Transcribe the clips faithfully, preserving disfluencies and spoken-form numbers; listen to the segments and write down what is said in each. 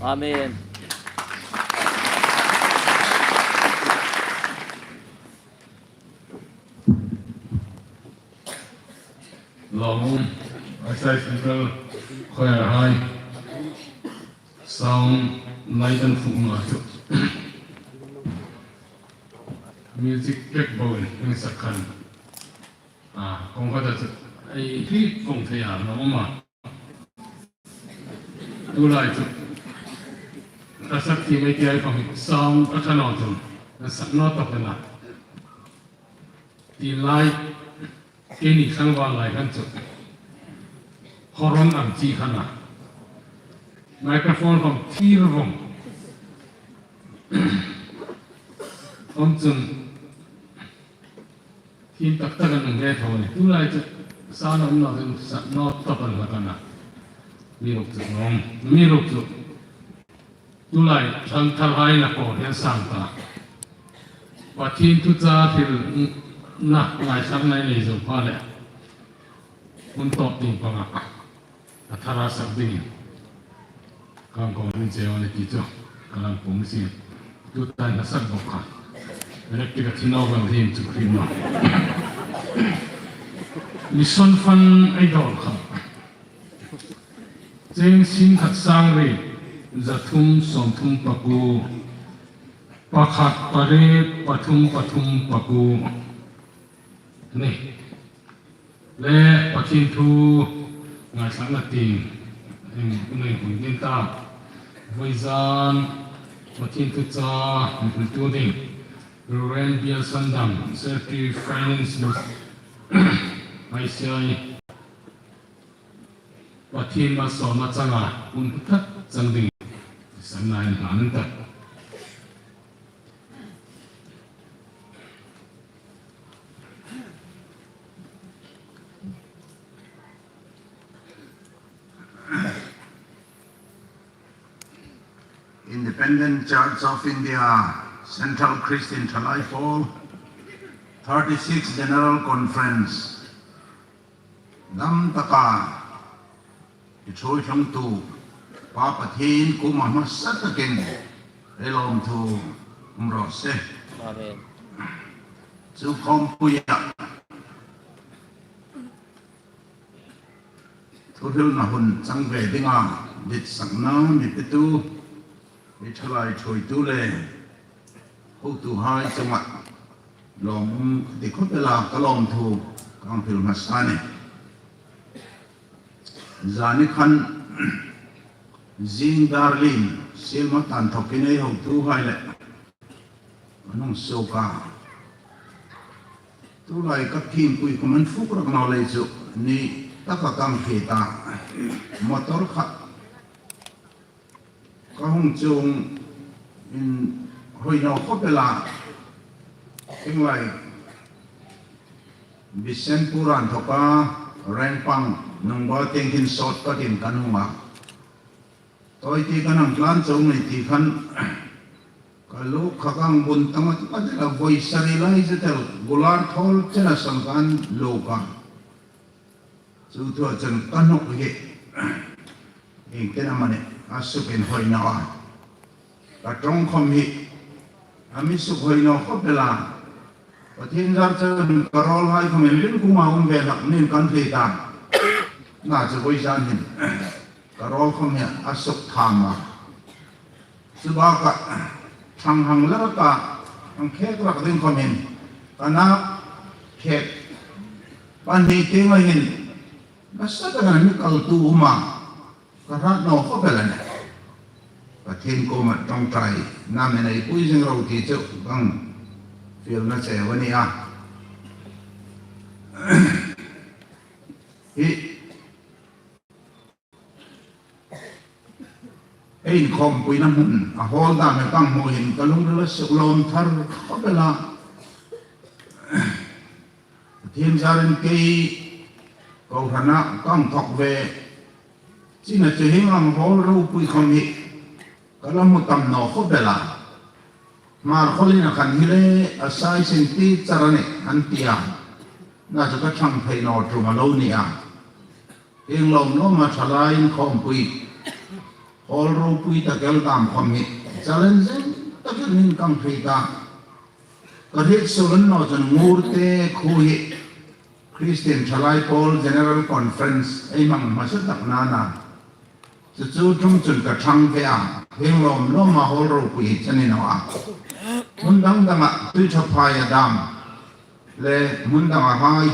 Amen. Lawm, Isai Central Choir hai. Sound light an fuk naw chu. Music track bo in, in sak khan. A, kawng khat a chu. Ei, hi kawng thei a, lawm a. Tulai chu. Ka sak thiem ei ti a, ei fang hi. Sound a ṭha naw chun. Ka sak naw tawp a na. Ti lai, keini tlangval lai khan chu. Horn an ti khan a. Microphone khom thir vong. Khom chun. Thiem tak tak an um ve tho ni. Tulai chu. Sound a um naw chun sak naw tawp a na. Amiruokchu. Amiruokchu. Tulai thal thalhai na ko hian sang ta. Pathien thu cha hrilna ngaithlakna i nei zo pha le. Hun tawp ding panga. A thara sak dingin. Kan ko rin che wani ti chu. Ka lang pum si. Tu tan na sak bawk kha. Electric a thino gal hin chu khim ma. Mission fund idol kha. Cheng sing khat sang ri, za thum sawm thum paku, pakhat pariet pathum pathum paku. Ni. Le Pathien thu ngaithlakna tieng, eng, nei hun din ta. Vawizan Pathien thu cha, mi hriltu ding. Reverend Bial Sandam, Secretary Finance, I C I. Pathien malsawmna changa hun tak chang ding. Sangna in hlan tak. Independent Church of India Central Christian Thalai Pawl thirty-six General Conference. Dam taka i ṭhuoi ṭhungtu Pa Pathien kuoma hmasa takin ei lawmthu um raw se. Amen. Chu khawmpuia thuhrilna hun chang ve dinga ditsakna mi petu, i thalai ṭhuoitu le hotuhai chunga lawmum ka ti khawp el a, ka lawmthu ka hang hril hmasa a nih. Zani khan zing dar lien Sielma tan thawkin ei hotuhai le kan hung suok a. Tulai ka thingpui ka man fuk rak naw lei chu ni taka ka hang hriet a. Motor kha ka hung chuong in hoi naw khawp el a. Keng lai Bishnupur an thawka Rengpang Nungba tieng khin shortcut in kan hung a. Tawite kan hang tlan chau ngei ti khan ka luk kha ka hang bun tang a, ka ti la voi sari lai zetel gular thawl chena sang kan luk a. Chu thua chun ka hnuk hi iengtin amanih a suk inhoi naw a. Ka ṭawng khawm hi a mi suk hoi naw khawp el a. Pathien zar chun ka rawlhai khawm in ring kuma um ve hlak niin kan hriet a. Na chu vawizan hin ka rawl khawm hi a suk tham a. Chu bakah thang hang lar ka hang khek rak ding khawm hin ka nak khek pahni tieng a hin nasa takin mi kaltu um a, ka hrat naw khawp el a nih. Pathien kuoma ṭawngṭaina mi neipui zing ro ti chu kan fielna cheu a nih a. Hi ei inkhawmpuina hmun a hall dam hi kan hmu hin ka lungril a suklawm thar khawp el a. Pathien zarin kei kohrana kan thawk ve. China chu hieng ang hall ropui khawm hi ka la hmu tam naw khawp el a. Hmar khawlin a khan hi le a size-in ti char a nih an ti a. Nachu ka ṭhang thei naw ṭum a lo ni a. Hieng lawm lawma thalai inkhawmpui, hall ropui tak el dam khawm hi challenging takin kan hriet a. Ka hriet suol naw chun Ngurte khuo hi Christian Thalai Pawl General Conference ei hmang hmasa tak a na. Chu chu ṭum chun ka ṭhang ve a, hieng lawm lawma hall ropui hi chu a ni naw a. Hmun dang danga Tuithaphai-a dam le hmun danga hai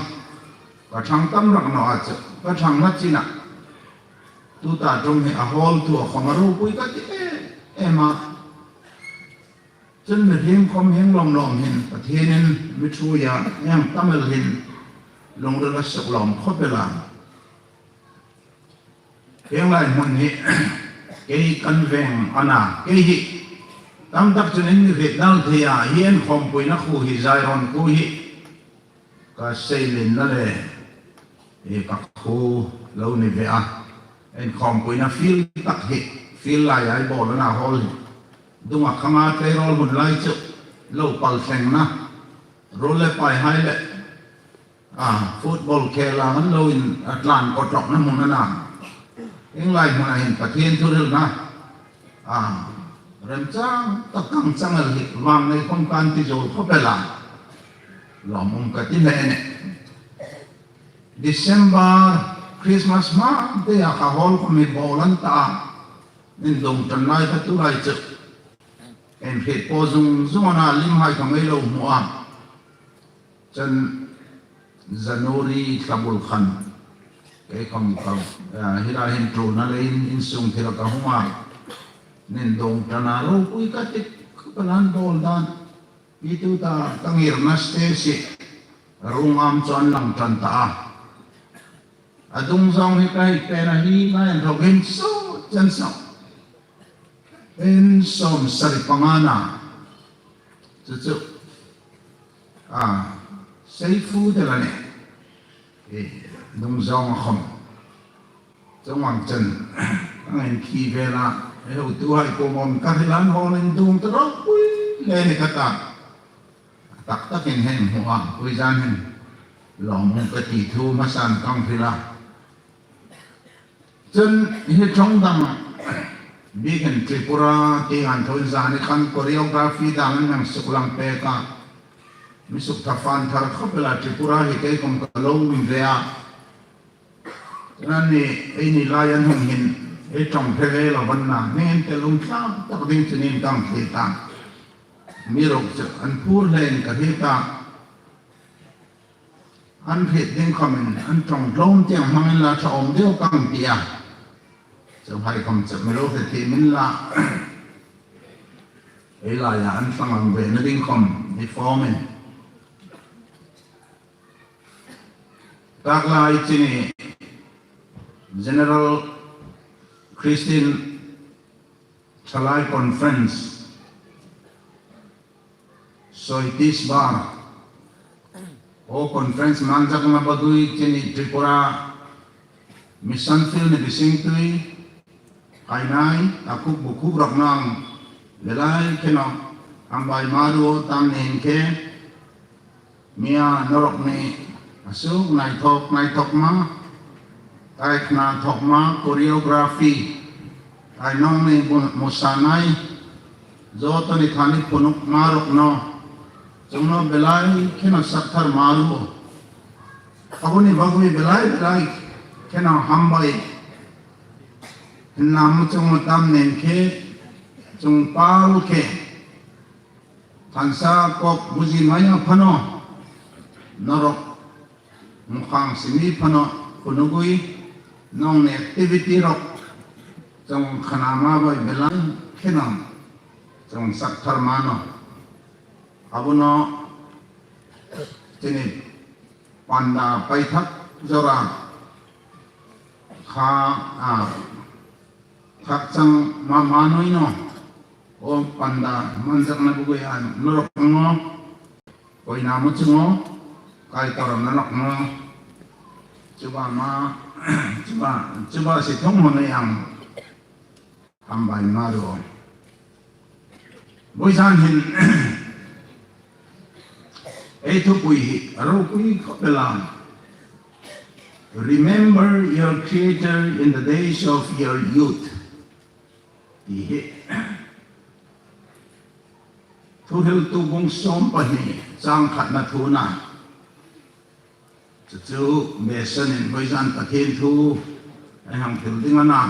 ka ṭhang tam rak naw a chu, ka ṭhang hla china tuta ṭum hi a hall thu a khawm a ropui ka ti em em a. Chun mihriem khawm hieng lawm lawm hin Pathienin mi ṭhuoi a, hieng tam el hin lungril a suklawm khawp el a. Hieng lai hmun hi kei kan veng a na, kei hi tam tak chun in mi hriet nal thei a, hi inkhawmpuina khuo hi, Zion khuo hi ka seilenna le, e, ka khuo lo ni ve a. Inkhawmpuina field tak hi, field laia ei bawl a na hall hi. Dunga khanga tleirawl hmun lai chu lo pal thlengna, ruol le pai hai le, a, football khela an lo in a tlan kawtlawkna hmun a na. Hieng lai hmuna hin Pathien thuhrilna, a, remchang tak kan chang el hi vang nei khawm kan ti zuol khawp el a. Lawmum ka ti hle a nih. December, Christmas hma te a kha hall khawm hi bawl an ta a. Indongṭan lai kha tu lai chu ei hriet po zung zung a na, lim hai khawm ei lo hmu a. Chun January thla bul khan kei khawm ka, ah, hi lai hin ṭulna leiin insung thila ka hung a. Indongṭan a ropui ka ti, ka plan bawl dan. Pi tuta ka ngirna stage hi rung am chu an lang ṭan ta a. A dung zawng hi ka hei pen a, hi lai inthawk hin saw chen saw. Pen sawmsari panga a na. Chu chu, a, seifu te la ni. E, dung zawng a khawm. Chuong ang chen, ang in khi vela, e, hotuhai kuomah ka hril an hall indung ta ropui le ni ka ta. Tak takin hei hmu a, khuo zan hin lawmum ka ti thu hmasan kan hril a. Chun hi ṭawng dang, Big in Tripura ti an thawin zani khan choreography dang an hang suklang pek a. Mi sukthafan thar khawp el a, Tripura hi kei khawm ka lo um ve a. Chun anni, eini lai an hung hin, ei ṭawng phe ve lo van na, nen te lungtlam tak ding chu nin kan hriet a. Mi ruk chu an phur hle in ka hriet a. An hriet ding khawmin, an ṭawng tlawm tieng hmang inla ṭha awm deu kan ti a. Chuonghai khawm chu mi lo hre thiem inla. Ei laia an ṭawng ang ve na ding khawm, ni fawm in. Taklai chini General Christian Thalai Conference, Soitis Bar, o conference manjak na bagui chini Tripura Mission Field ni bising tui, Kainai, a khup bu khup rak nang, velai khe naw, Hambai Maru o tam nen khe, mia norok ni, a suk nai thok, nai thok ma, kai khna thok ma, choreography, kai nong ni bu, musa nai, zo to ni thani phunuk ma rok no, chung no velai khe naw sak thar Maru o. Khabu ni bagui velai, velai khe naw Hambai. Hinna mu chung tam nen khe, chung pal khe. Thansa kok buzi maya phano. Norok mukhang simi phano, phunugui, nong ni activity rok. Chung khana ma bai velai. khen a, chang sak thar ma naw. A bu naw, chini panda pai thak zawra kha, a, thak chang ma ma naw i naw. O panda man zak na bu goi an lo rok ngo. Koi na mu chu ngo. Kai tor na lak ngo. Chuba ma, chuba, chuba si thong ho na yang. Ham bai ma ro. Boi san hin. Ei thupui hi, a ropui khop el a. Remember your Creator in the days of your youth. Ti hi. Thuhriltu bung sawm pahni chang khatna thu a na. Chu chu besan in vawizan Pathien thu ei hang hril ding a na.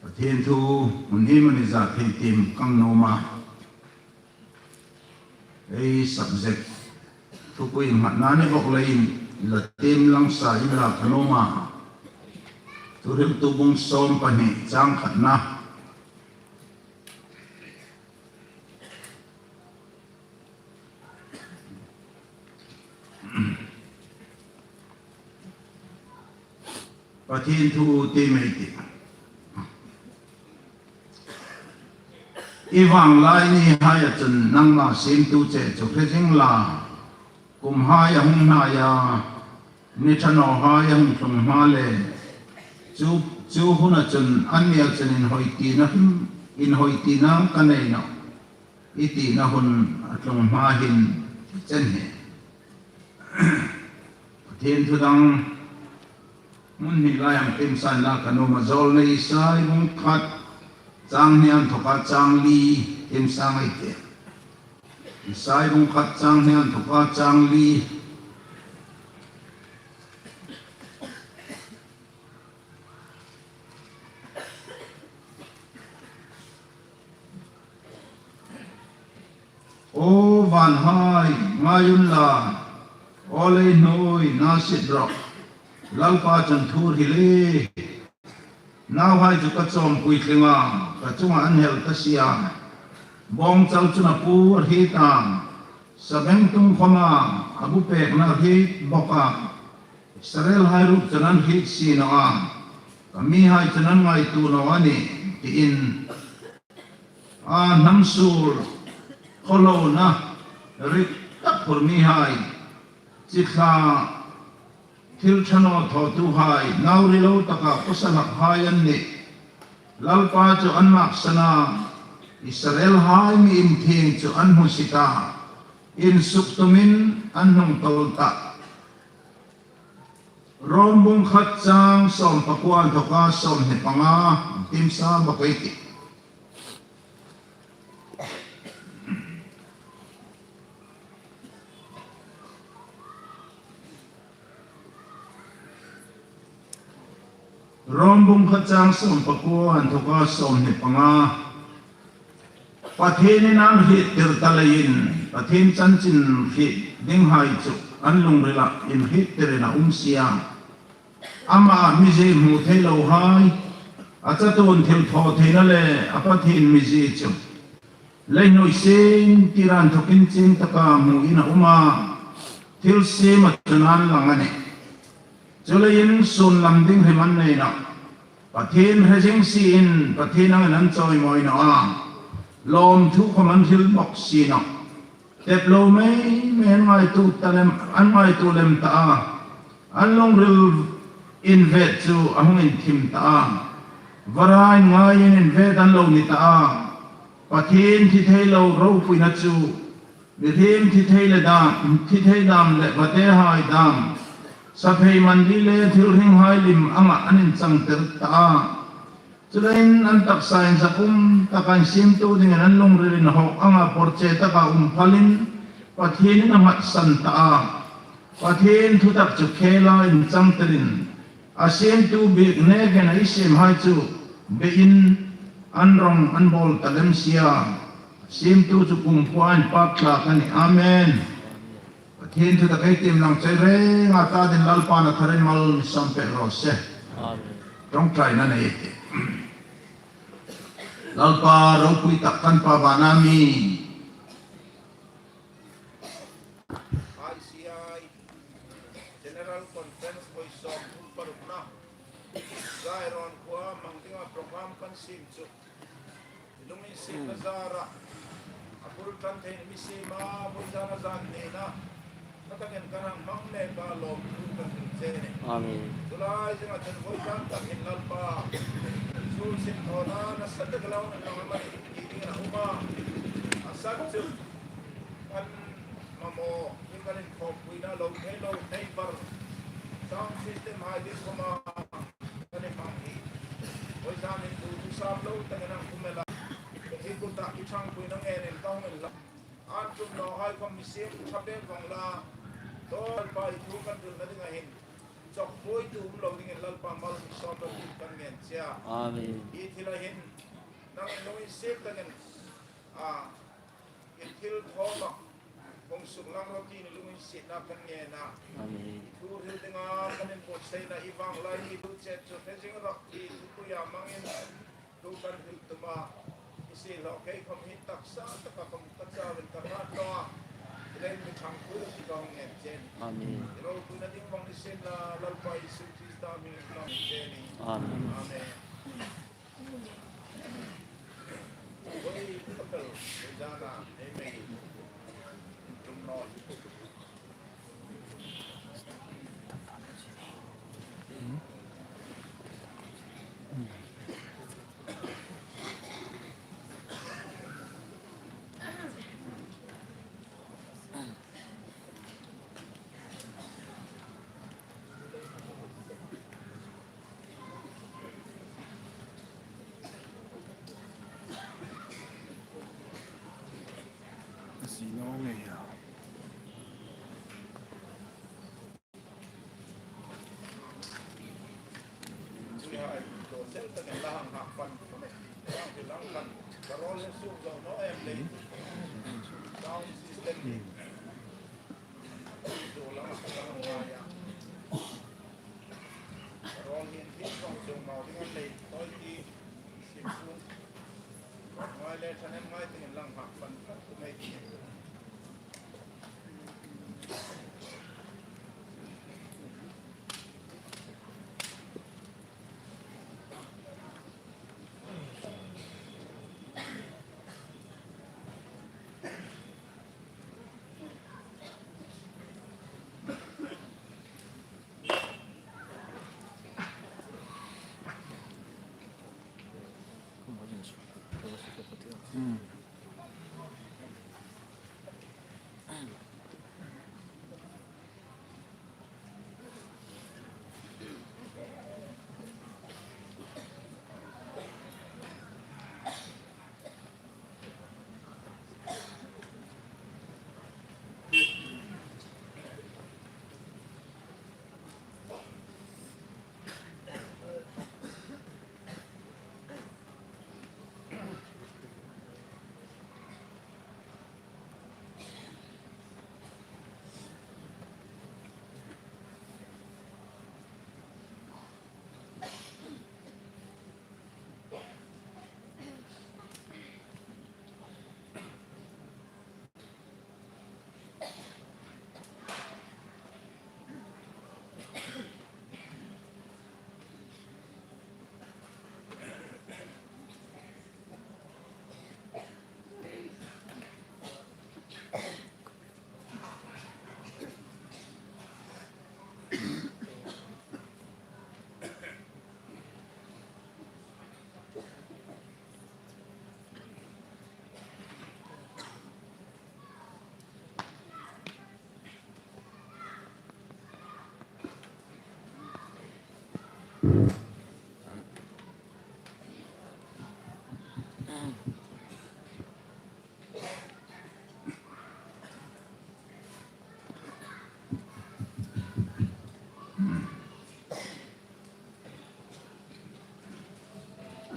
Pathien thu hun hi mani za thei tim kang nuom a. Ei subject thupui nghatna ni bawk leiin la tim lang sa inla ka nuom a. Thuhriltu bung sawm pahni chang khatna. Pathien thu ti mei ti. I vanglai ni haia chun nangma siemtu che chu hre zing la. Kum hai a hung hnaia, ni ṭha naw hai a hung tlung hma le. Chu, chu huna chun annia chun inhawi tina hrim, inhawi tina ka nei nawh. I tina hun a tlung hma hin i chen hi. Pathien thu dang hmun hni lai ang tim san la ka nuom a, Zawlnei Isai bung khat chang hni inthoka chang li tim sang ei tih. Isai bung khat chang hni inthoka chang li. O van hai, ngai unla, o lei hnuoi, na sit rawh, Lalpa chun thu hril e. Nauhai chu ka chawm puitling a, ka chunga an hel ta si a. Bawngchal chun a pu a hriet a, sabengtung khawma a bu pekna a hriet bawk a. Israelhai ruok chun an hriet si naw a, ka mihai chun an ngaituo naw a nih, tiin a hnam suol khawhlona rik tak phur mihai, chi thla thil ṭha naw thawtuhai, nau rilo taka khawsa hlakhai an nih. Lalpa chu an maksan a, Israelhai mi inthieng chu an hmusit a, insuktumin an hnungtawl tah. Rom bung khat chang sawm pakua inthoka sawmhni panga, tim sa bawk ei tih. Rom bung khat chang sawm pakua inthoka sawmhni panga. Pathienin an hriettir ta leiin, Pathien chanchin hriet dinghai chu an lungrila inhriettirin a um si a. Ama mizie hmu thei lohai, a chatuon thil thaw theina le a Pathien mizie chu lei hnuoi sien tir inthokin chieng taka hmuin a um a, thil siem a chun an lang a nih. Chuleiin sun lam ding hrim an nei nawh. Pathien hre zing siin Pathien angin an chawimawi naw a, lawmthu khawm an hril bawk si nawh. Tep lo mei mei an ngaituo ta lem, an ngaituo lem ta a. An lungril invet chu a hung inthim ta a. Vara inngaiin invet an lo ni ta a. Pathien thi thei lo ropuina chu, mihriem thi thei le dam, thi thei dam le vatehai dam, saphei mandi le thil hringhai lim anga an inchangtir ta a. Chuleiin an taksa inzakum taka insiemtu dingin an lungril inhawk anga pawrche taka um phalin Pathienin a nghatsan ta a. Pathien thutak chu khela inchangtirin a siemtu bik nekin a siemhai chu beiin an rawng an bawl ta lem si a. Siemtu chu kumkhuoa inpakthlak a nih. Amen. Hin thu tak ei tiem lang che reng a ta dingin Lalpan a tharin mal mi sawm pek raw se. Amen. Ṭawngṭaina nei ei tih. Lalpa ropui tak kan Pa vana mi. I C I General Conference voi sawmthum parukna Zion khuoa hmang dinga program kan siem chu lunginsietna zara a bul ṭan thei mi siem a, bul zana zan neina ka takin kan hang hmang mek a lawmthu kan hril che a nih. Amen. Chu lai zinga chun voi zan tak hin Lalpa, Isu sin thawna nasa tak lo nang a mani ti dingin a um a. A san chu kan mamaw, in kan inkhawmpuina lo thei lo thei bar, sound system hai ding khawma kan hmang hi. Voi zanin tu tu sam lo takin hang kum el a. Hi kuta i ṭhangpuina ngenin ka hung inla. An tum nawhai khawm mi siem ṭha pek vong la. Lalpa, i thu kan hrilna dinga hin chawkpuitu um lo dingin Lalpa mal mi sawm lo ding kan ngen che a. Amen. Hi thila hin nangin lunginsiet takin, a, i thilthawma hung suklang ro ti lunginsietna kan ngen a. Amen. Thu hril dinga kan inbuotsaina i vanglai ni bu che chu hre zing rawh ti thupuia hmangin thu kan hril tum a. I siehlaw kei khawm hi taksa taka khawm ka chauin ka hrat naw a. I lei mi ṭhangpui ti ka hung ngen che a nih. Amen. I ropuina ding vong ni sien la, Lalpa Isu Krista hmingin ka hung ngen che a nih. Amen. Amen.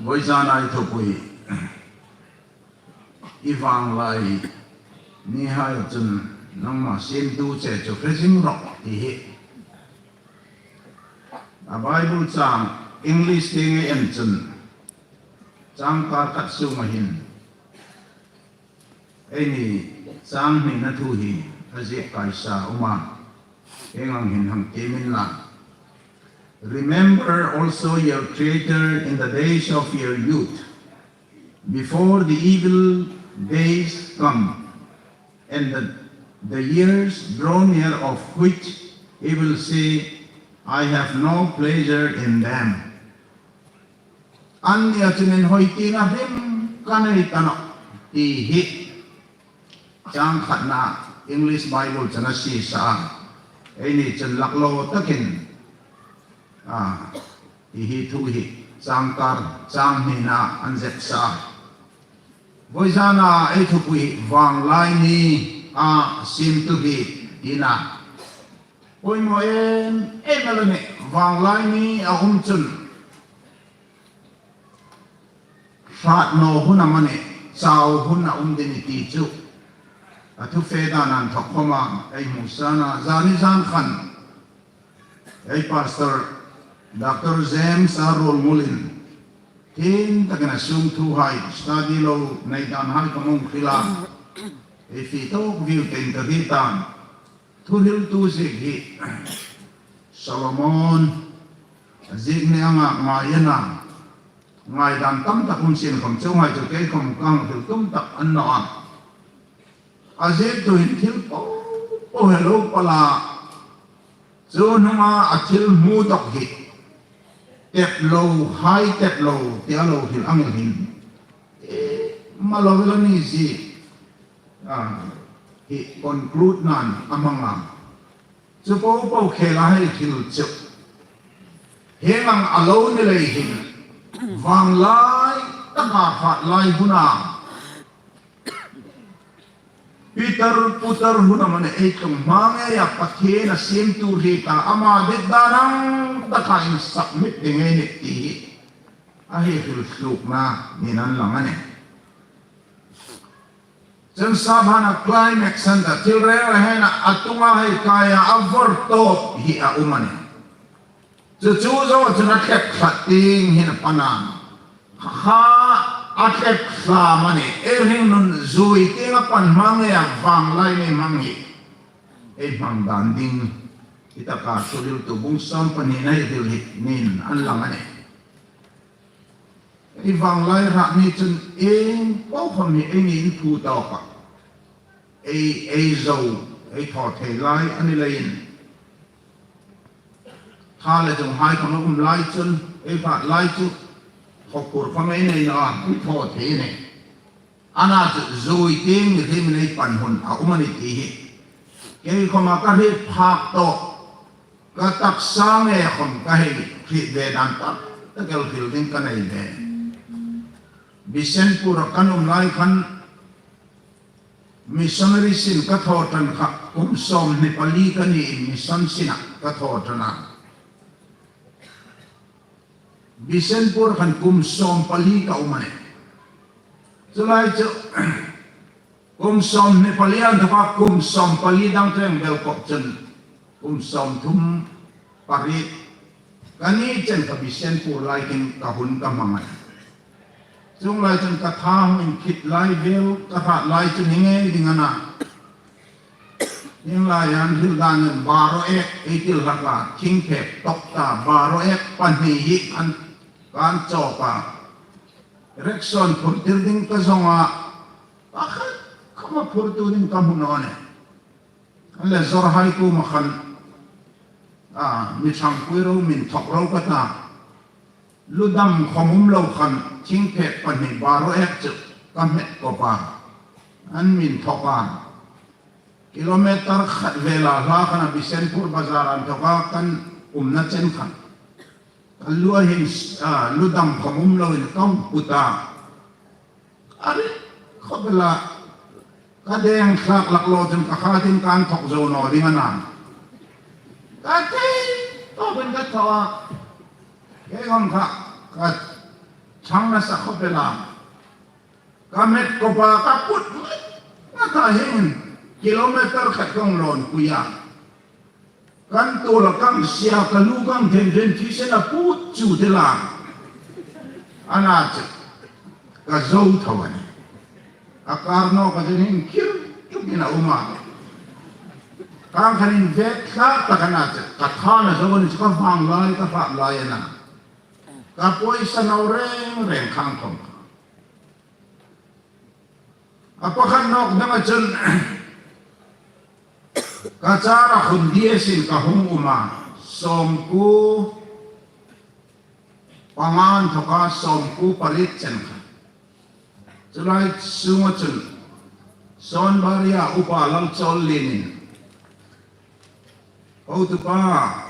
Voi zana i thupui, i vanglai nihai chun Nangma siemtu che chu hre zing rawh ti hi. A Bible chang English tieng ei en chun changkar khat sunga hin eini chang hnina thu hi a ziek kaisa a um a. Hieng ang hin hang tiem inla. "Remember also your Creator in the days of your youth, before the evil days come, and the, the years draw near, of which he will say, 'I have no pleasure in them.'" Annia chun inhawi tina hrim ka nei ta nawh ti hi chang khatna English Bible chun a sisa a. Eini chun laklaw takin, a, ti hi thu hi changkar chang hnina an zep sa a. Vawizana ei thupui hi vanglai ni a siemtu hi tina. Poimaw em em a la nih, vanglai ni a um chun hrat naw hun amanih, chau hun a um ding a nih ti chu a thu fe dan an thawk khawma ei hmu sa a. Zani zan khan ei Pastor Doctor James a ruol ngulin thiem takin a sung thuhai study lo nei dan hai ka hmu hril a. Ei fie tawk vieu tein ka hriet a. Thuhriltu ziek hi Solomon, a ziek ni anga ngai a na, ngaidan tam tak hun sin khawm chu ngai chu kei khawm ka hang hril tum tak a ni naw a. A ziektu hin thil po po hre lo pal a, chu hnunga a thil hmu dawk hi tep lo, hai tep lo tia lo hril ang hin, e, ma lo la ni zie, a, hi conclude nan a hmang a. Chu po po khela hei thil chu hieng ang a lo ni lei hin, vanglai taka hrat lai huna pitar putar hun amanih ei tlung hma ngeia Pathien a siemtu hrieta ama dit dan ang taka in submit ding ei nih ti hi a hei hril tlukna niin an lang a nih. Chun sap hana climax an ta, thil reng reng hena a tunga hei kaia a vawrtawp hi a um a nih. Chu chu zo chun a thlep thla ting hin a pan a. Kha a thlep thla amanih, ei hringnun zui ting a pan hma ngeia vanglai ni hmang hi ei hmang dan ding hi taka Thuhriltu bung sawm pahni-na hei hril hi niin an lang a nih. Ei vanglai hrat ni chun ieng po khawm hi eini in phu tawk a, ei, ei zo, ei thaw thei lai a ni leiin, tha le zunghai khawm a um lai chun ei hrat lai chu khawkhur khawm ei nei naw a, ei thaw thei a nih. Ana chu zui ting ni hrim nei pan hun a um a nih ti hi kei khawma ka hriet phak tawh, ka taksa nge khawm ka hei hriet ve dan tam tak el hril ding ka nei ve. Bishnupur-a kan um lai khan missionary sin ka thaw ṭan kha kum sawmhni pali ka niin mission sina ka thaw ṭan a. Bishnupur khan kum sawm pali ka um a nih. Chu lai chu kum sawmhni pali an thawka kum sawm pali dang teng bel kop chun kum sawmthum pariet ka ni chen ka Bishnupur lai khin ka hun ka hmang a nih. Chuong lai chun ka tha hung inkhit lai vel ka hrat lai chu ni ngei ding a na. Hieng lai an hril dan in baro ek ei ti hlak a, thingphek tawk ta, baro ek pahni hi an, kan chawk a. Rickshaw-in phur tir ding ka zong a, pakhat khawma phurtu ding ka hmu naw a nih. An le zawrhai kuoma khan, a, mi ṭhangpui ro, mi inthawk ro ka ta. Lu dam khawm um lo khan thingphek pahni baro ek chu ka hmet kop a, an mi inthawk a. Kilometer khat vela hla khan a Bishnupur bazar an thawka kan umna chen khan ka lu a hin, a, lu dam khawm um loin ka hung put a. A ri khawp el a, ka deng thlak laklaw chun ka kha ding kan thawk zo naw ding a na. Ka thei tawpin ka thaw a. Kei khawm kha ka chang nasa khawp el a. Ka hmet kop a ka put ngat a hin. Kilometer khat kan lawn pui a. Kan tuol a kan sie a, ka lu kan themthem thisen a put chu de la. Ana chu ka zo tho a nih. A kar nawk a chu hin khir tuk in a um a. Kan khan invek thlak tak ana chu ka tha na zo a nih chu ka vang lai, ka hrat lai a na. Ka pawisa no reng reng khang khom. A pakhat nawk dang a chun ka chara khun D S in ka hung um a, sawmkuo panga an thawk a, sawmkuo pariet chen kha. Chu lai sung a chun Sawnbaria Upa Lalchawllien in, "Hotupa,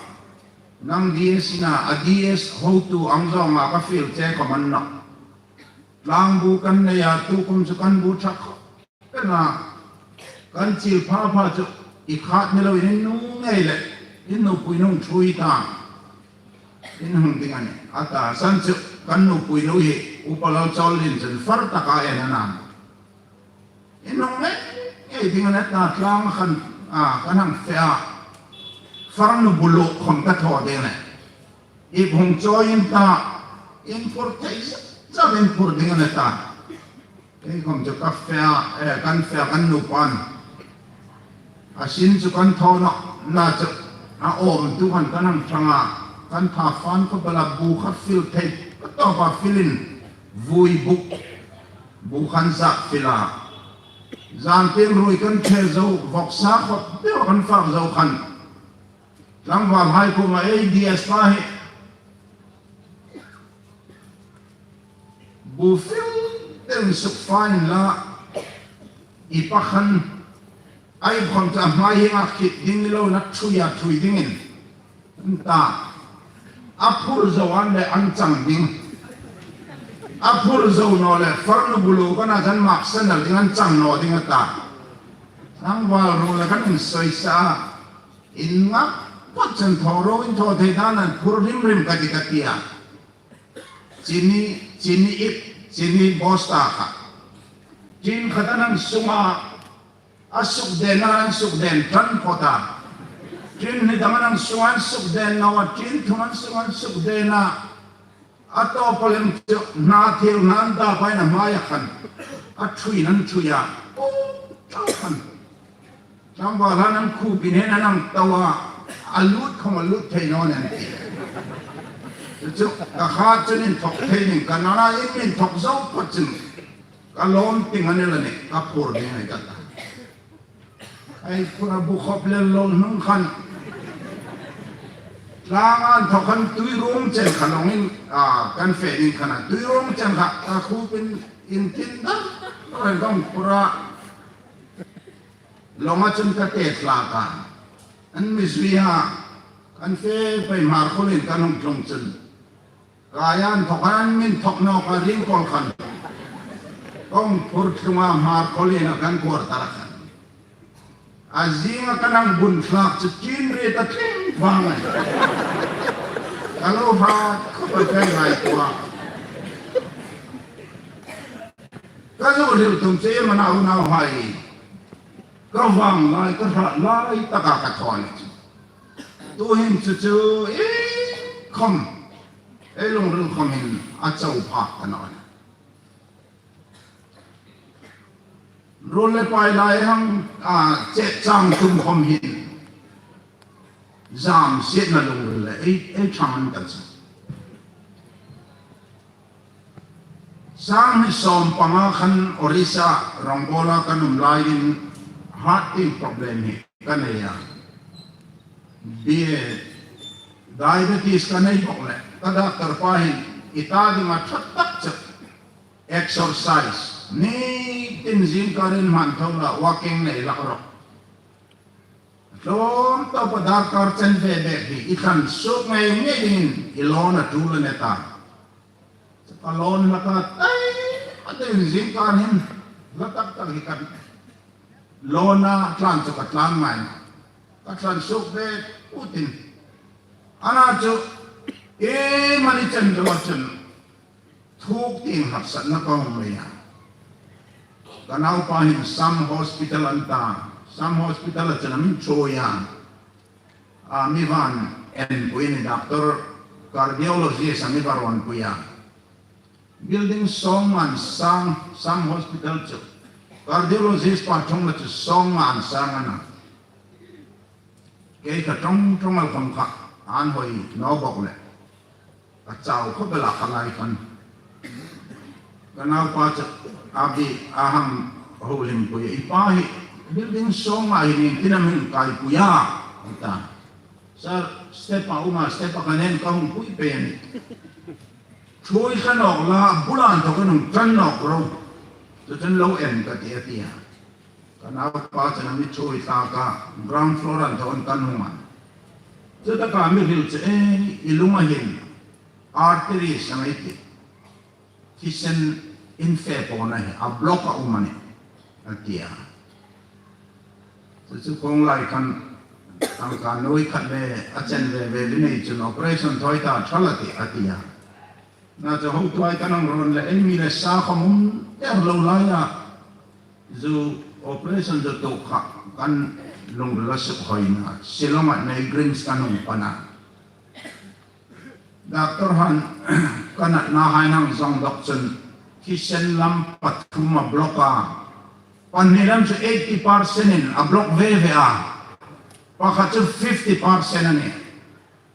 nang D S i na, a D S hotu ang zawnga ka fiel che khom a ni nawh. Tlangbu kan nei a, tukum chu kan bu thak khop el a, kan chil pha pha chu i khat ni loin in nu ngei le, in nupui nu ṭhuoi ta, in hung ding a nih," a ta. San chu kan nupui nu hi Upa Lalchawllien chun far taka en a na. "In hung ngei ngei ding a nih ta, tlang khan, a, kan hang fe a, farnu bulu khom ka thaw ding a nih. I hung chawi in ta, in phur thei zat zat in phur ding a nih ta." Kei khom chu ka fe a, eh, kan fe a, kan nupan a sin chu kan thaw nawh, na chu a awm tu khan kan hang ṭhang a, kan tha fan khop el a, bu kha fil thei ka tawpa filin vui buk bu khan zak fil a. Zan tieng ruoi kan ṭhe zo, vawksa khop deu kan fak zo khan tlangvalhai kuoma, "Ei, D S pa hi bu fil deu suk fa inla, i pa khan ei khom chu a hmai hieng a khit ding ni loin a ṭhuoi a ṭhuoi dingin," an ta. "A phur zo an le an chang ding. A phur zo naw le farnu bulu kan a kan mak sanal ding, an chang naw ding," a ta. Tlangval ruol le kan insawi sa a, "In ngak phot chen, thaw ro, in thaw thei dan an phur rim rim ka ti," ka ti a. Chini, chini ip, chini bosta kha tin khat an hang sung a, a suk den a, an suk den ṭan phot a. Tin hni dang an hang sung a, an suk den naw a, tin thum an sung a, an suk den a. A tawpa lem chu hna thil hna an da paina hmai a khan a ṭhuoiin an ṭhuoi a. Aw, ṭha khan. Tlangvalhai an khup in an hang to a, a lut khom a lut thei naw nen ti. Chu chu ka khat chun inthok thei ning ka na na, in inthok zo phot chun ka lawm ting a ni la nih, ka phur ding a ni ka ta. Ei phur a bu khop lem lo hnung khan, tlang an thawk khan Tuiruong chen kha lawngin, a, kan fe ding khan a, Tuiruong chen kha ka khupin in tin dam ren kan phur a. Lawnga chun ka te thlak a, an mi zui a, kan fe pei Hmarkhawlien kan hung tlung chun, kaia inthawk an mi inthok nawk a, ring kawl khan kawng phur tlung a, Hmarkhawlien a kan kuar tar a khan. A zinga kan hang bun thlak chu tin ri ta tling vang a. Ka lo hat khop a, ka ngaituo a. Ka zo hril tum che mana unauhai. Ka vang lai, ka hrat lai taka ka thaw a ni chu. Tuhin chu chu ei khom, ei lungril khom hin a chau phak ka naw a nih. Ruol le pai lai hang, a, chet chang tum khom hin zam sietna lungril le ei, ei ṭhang an ta chu. Sang hni sawm panga khan Orissa rongbawla kan um laiin heart problem hi ka nei a. Bie diabetes ka nei bawk le ka doctor pa hin i ta dinga ṭha tak chu exercise, ni tin zingkarin hmanthaw la walking nei lak rawh. Tlawm tawpa darkar chen ve bek hi i thlan suok ngei ngei dingin i lawn a tul a ni ta. Ka lawn hlak a, tai, a tin zingkar hin hla tak tak hi kan lawn a, tlan chu ka tlan ngai. Ka thlan suok ve u tin. Ana chu, e mani chen lo chun thuk tieng harsatna ka hung nei a. Ka naupa hin Sam Hospital an ta, Sam Hospital-a chun a mi ṭhuoi a. A mi va enpui ni, doctor, cardiologist a mi va rawnpui a. Building sawng an sang, Sam Hospital chu. Cardiologist pa ṭhungna chu sawng an sang a na. Kei ka ṭawng ṭawng a khom kha, an hoi naw bawk le. Ka chau khawp el a, kha lai khan. Ka naupa chu a bi a hang holimpui, "I pa hi building sawng a hi ning tin am hin kaipui a?" a ta. "Sir, step-a um a, step-a ka nen ka hung pui pei a nih. Ṭhuoi kha nawk la, bula inthawk ka hung ṭan nawk ro. Chu chun lo en ka tih," a ti a. Ka naupa chun a mi ṭhuoi tlak a, ground floor-a inthawk kan hung a. Chutaka mi hril chu, "E, i lunga hin arteries a ngai ti. Thisen infe pawna hi a block a um a nih," a ti a. Chu chu kawng lai khan tangka nuoi khat le a chen ve ve li nei chun operation thawi ta ṭha la tih, a ti a. Na chu hotuhai kan hang rawn le, ei mi le sa khom um der lo laia, zu operation zu tuok kha kan lungrila suk hoi na, Shillong-a nei Greens kan hung pan a. Doctor han ka natnahai hang zawng dawk chun thisen lam pathum a block a. Pahni lam chu eighty percent-in a block ve ve a. Pakhat chu fifty percent a nih.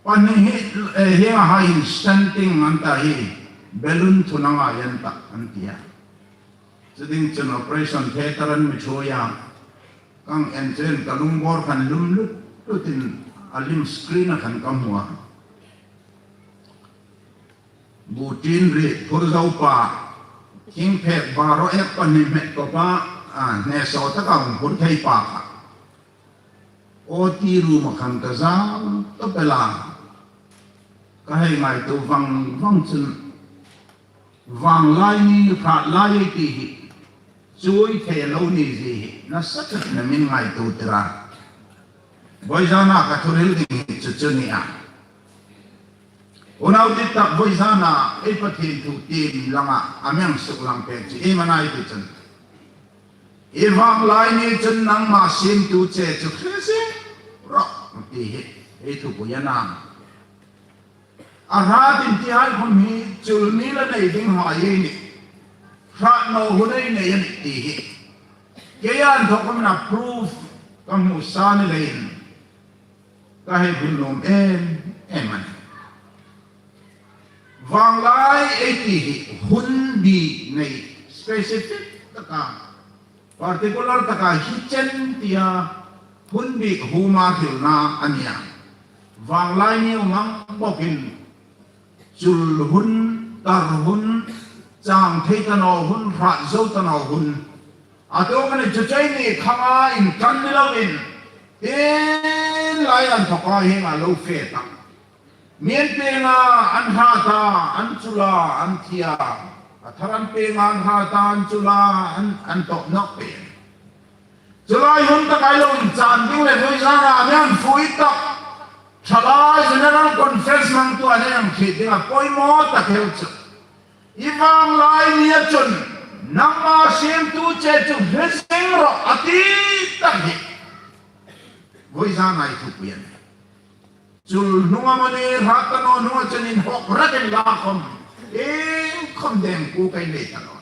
Pahni hi, eh, hieng a hai hin stenting an ta hi, balloon thun a ngai an ta an ti a. Chu ding chun operation theatre an mi ṭhuoi a. Kan en chun ka lungbawr khan lum lut lutin a lim screen-a khan ka hmu a. Bu tin ri phur zo pa, thing phek baro ek pahni met ko pa, a, hne saw taka hung phur thei pa kha. O T room-a khan ka zau tawp el a. Ka hei ngaituo vang vang chun, vanglai ni, hrat lai ti hi chuoi thei lo ni zie hi nasa takin a min ngaituo tir a. Vawizana ka thu hril ding hi chu chu ni a. Unau dit tak, vawizana ei Pathien thu tiem langa a mi hang suklang pek chu iem a na ti chun, "I vanglai ni chun nangma siemtu che chu hre zing rawh," ti hi ei thupui a na. A hratin ti hai khom hi chul ni la nei ding hai ei nih. Hrat naw hun ei nei a nih ti hi. Kei inthawk khom a proof ka hmu sa ni leiin ka hei hril nuom em em a nih. Vanglai ei ti hi hun bik nei, specific taka, particular taka hi chen tia hun bik huma hrilna a nih a. Vanglai ni um ang bawkin chul hun, tar hun, chang thei ta naw hun, hrat zo ta naw hun, a tuok a ni chu chu ei ni khanga inṭan ni loin, tin lai inthawka hieng a lo fe ta. Mi an pienga an hrat a, an chul a, an thi a. A thar an pienga an hrat a, an chul a, an, an tawp nawk pei. Chu lai hun taka ei lo inchan ding le vawizana a mi hang fui tak, thalai General Conference hmangtu a ni ang khi ding a poimaw tak el chu, i vanglai nia chun nangma siemtu che chu hre zing rawh a ti tak hi vawizana ei thupui a nih. Chul hnung amanih, hrat ta naw hnunga chun inhawk rak inla khom, iengkhom deng ku kei nei ta naw.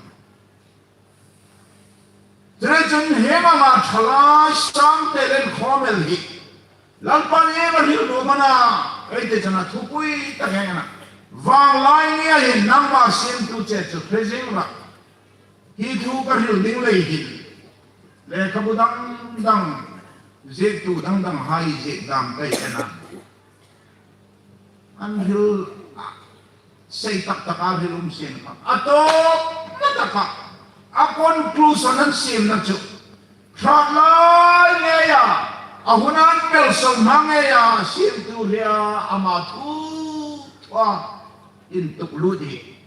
Chuleiin chun hieng anga thalai sangte le inkhawm el hi Lalpan iem a hril nuom a na, ei ti chun a thupui tak a nih a. Vanglai nia hin nangma siemtu che chu hre zing rawh. Hi thu ka hril ding lei hin lekhabu dang dang, ziektu dang dang hai ziek dam ka ti a na. An hril, a, sei tak taka hril um sien kha. A tawpna taka, a conclusion an siemna chu, hrat lai ngeia, a hun an pel so hma ngeia siemtu hria ama thu thua intuklut hi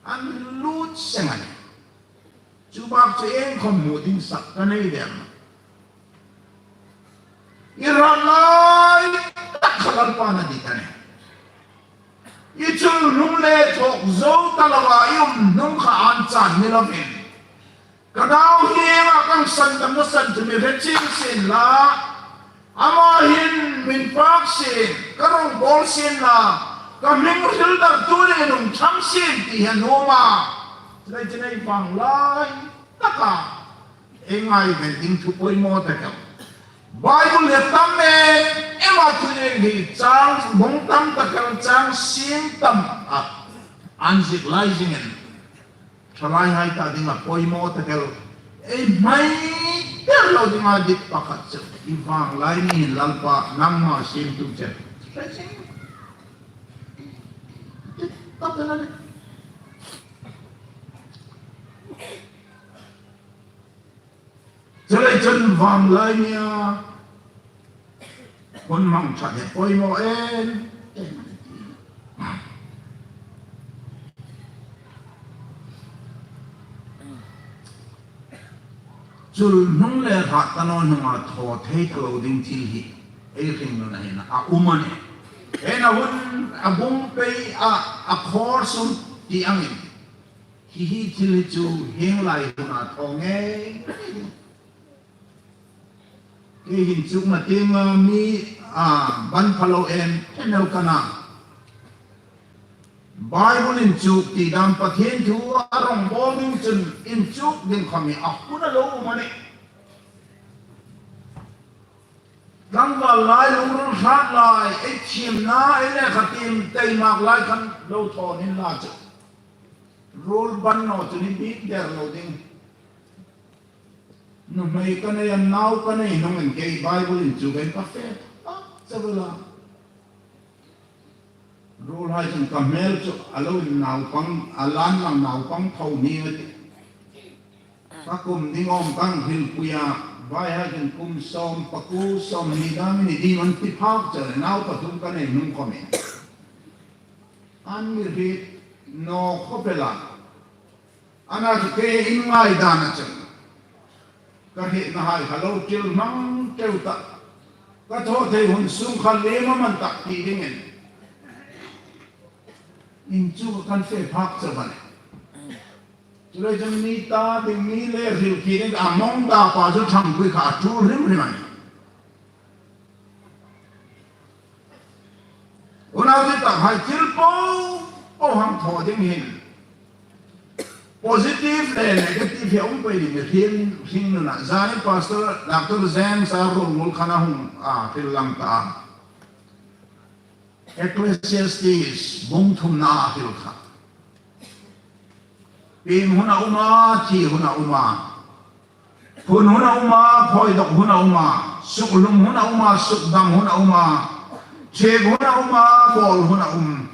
an lut seng a nih. Chu bak chu iengkhom hmu ding sak ka nei dem. I hrat lai tak kha Lalpan a dit a nih. I chul hnung le thawk zo ta loa i um hnung kha an chan ni lovin, Ka nau hienga ka sandamna san chu mi hre chieng sien la, ama hin min fak sien, ka rawngbawl sien la, ka hming hril dartu le nung chang sien ti hi a nuom a. Chuleiin ei vanglai taka ei ngaiven ding thu poimaw tak el. Bible hi tam em em a, thu ding hi chang bung tam tak el, chang siem tam a, an ziek lai zingin. Thalaihai ta dinga poimaw tak el, ei hmai der lo dinga dik pakhat chu, i vanglai ni hin Lalpa nangma siemtu che. Dik tak el a nih. Chuleiin chun vanglai nia hun hmang ṭhat hi poimaw em em. Chul hnung le hrat ta naw hnunga thaw thei ta lo ding thil hi ei hringnuna hin a um a nih. Hi a hun a bung pei a, a khawr sung ti angin. Hi hi thil hi chu hieng lai huna thaw ngei. Kei hin chukna tienga mi, a, ban pha lo em em el ka na. Bible inchuk ti dam, Pathien thu a rawngbawl ding chun inchuk ding kha mi a hun a lo um a nih. Tlangval lai, lungril hrat lai, ei thiemna, ei lekha tiem tei mak lai khan lo thaw ni la chu. Ruol ban naw chu ni bik der lo ding. Nuhmei ka nei a, nau ka nei hnungin kei Bible inchuk ei ka fe. A, chau la. Ruolhai chun ka hmel chu a lo in naupang, a lan lang naupang tho ni a tih. Ka kum ding awm ka hrilpui a, vaihai chun kum sawm pakuo, sawmhni dam ni ding an ti phak chu, nau pathum ka nei hnung khawmin. An mi hriet naw khawp el a. Ana chu kei in ngaidana chun ka hrietnahai kha lo ṭiel hmang ṭeu ta. Ka thaw thei hun sung kha lem a man tak ti dingin. Inchuk kan fe phak chau a nih. Chuleiin chun mi ta ding, mi le hril khi ding a mawng ta pa chu ṭhangpui kha a ṭul hrim hrim a nih. Unau dittakhai, thil po po hang thaw ding hin positive le negative hi a um pei ni mi hriet hringnuna. Zanin Pastor Doctor James a ruol ruol khan a hung a hril lang ta. Ecclesiastes bung thumna a hril kha. Piem hun a um a, thi hun a um a. Phun hun a um a, phawi dawk hun a um a, sukhlum hun a um a, sukdam hun a um a, thiek hun a um a, bawl hun a um,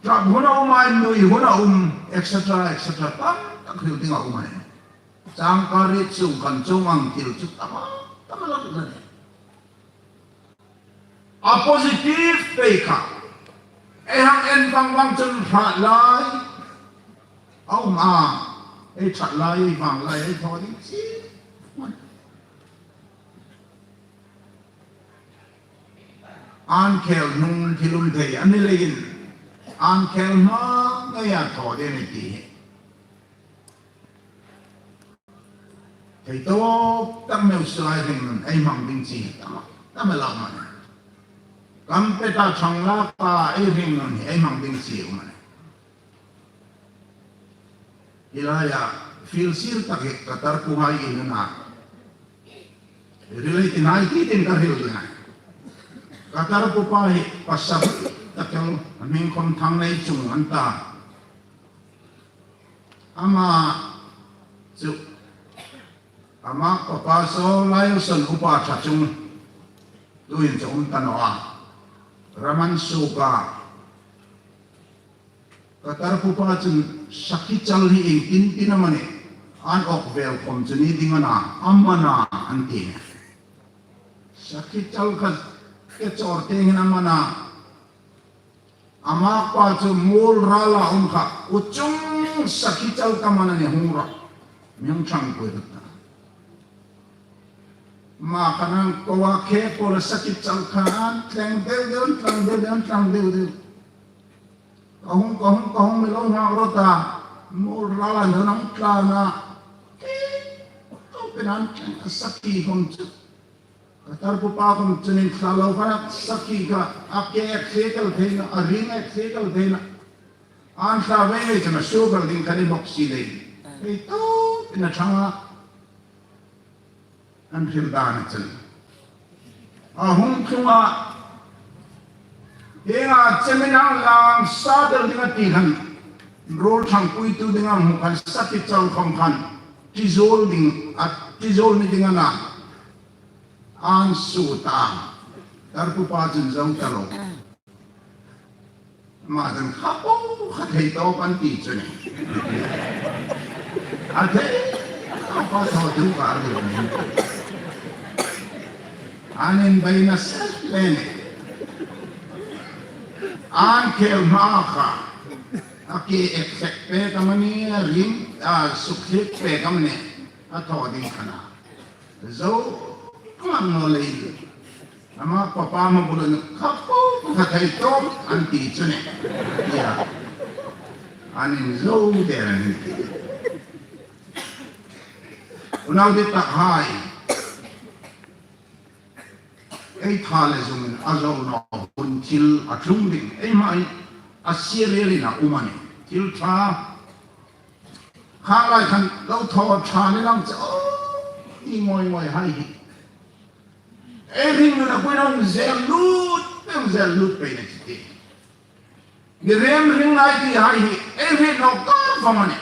ṭap hun a um a, nui hun a um, et cetera, et cetera. Tam tak hril ding a um a nih. Changkar riet sung khan chuong ang thil chu tam a, tam a lang a nih. A positive pei kha. Ei hang en vang vang chun hrat lai a um a. Ei ṭhat lai, ei vang lai, ei thaw ding si. An khel hnung thil um thei a ni leiin, an khel hma ngeia thaw ding a nih ti hi. Thei tawp tak meu suai hringnun ei hmang ding chi tam, tam a lo um a nih. Kam peta chang laka ei hringnun hi ei hmang ding chi um a nih. Hi laia fiel sir tak hi Qatar puhai in a na. Relate-in hai ti tin ka hril ding a. Qatar pupa hi pasal tak el, a hming khom Thangneichung an ta. Ama chu, ama papa saw Laiosan upa ṭha chung tuhin chu um ta naw a. Raman Suka. Qatar pupa chun sakhi chal hi iengtin tin amanih, an awk vel khom chu ni ding a na, a man a an ti. Sakhi chal kha ke chawr tieng hin a man a. Ama pa chu mual rala um kha, u chung sakhi chal ka man a nih, hung rawh. Mi hung ṭhangpui rawh ta. Ma khan an ko a, khe pawl a sakhi chal khan an tleng deu deu, an tleng deu deu, an tleng deu deu. Ka hung, ka hung, ka hung, mi lo nghak rawh ta. Mual rala an hung tlan a. tawpin an thleng a, sakhi khom chu. Ka tarpupa khom chun inthla lo khan a sakhi kha a ke ek se kal thei naw, a ring ek se kal thei naw. An thla vei vei chun a sugar ding kha ni bawk si lei. Ei tawpin a ṭhang a. An hril dan a chun. A hung tlung a. Hienga chemin ang lang sa del ding a ti khan. Ruol ṭhangpuitu ding ang hmu khan sakhi chau khom khan. Tizawl ding, a tizawl ni ding a na. An su ta. Tarpupa chun zo ta lo. Ama chun kha po kha thei tawp an ti chu ni. A thei tawp a thaw tu ka ri ni. An inbeina set le ni. An khel hma kha. A ke ek sek pek am a ni, a ring, a suk sek pek am a ni. A thaw ding kha na. Zo klang naw lei. Ama papa ma bula nu kha po kha thei tawp an ti chu ni. Tia. An inzo der an ti. Unau dit tak hai. Ei tha le zungin a zo naw hun thil a tlung ding. Ei mai a serial in a um a ni. Thil ṭha. Kha lai khan lo thaw ṭha ni lang che, oh, i ngoi ngoi hai hi. Ei ring nun a kuina hung zel lut, hung zel lut pei na chi ti. Ni rem ring lai ti hai hi, ei ring naw ka fa ma ni.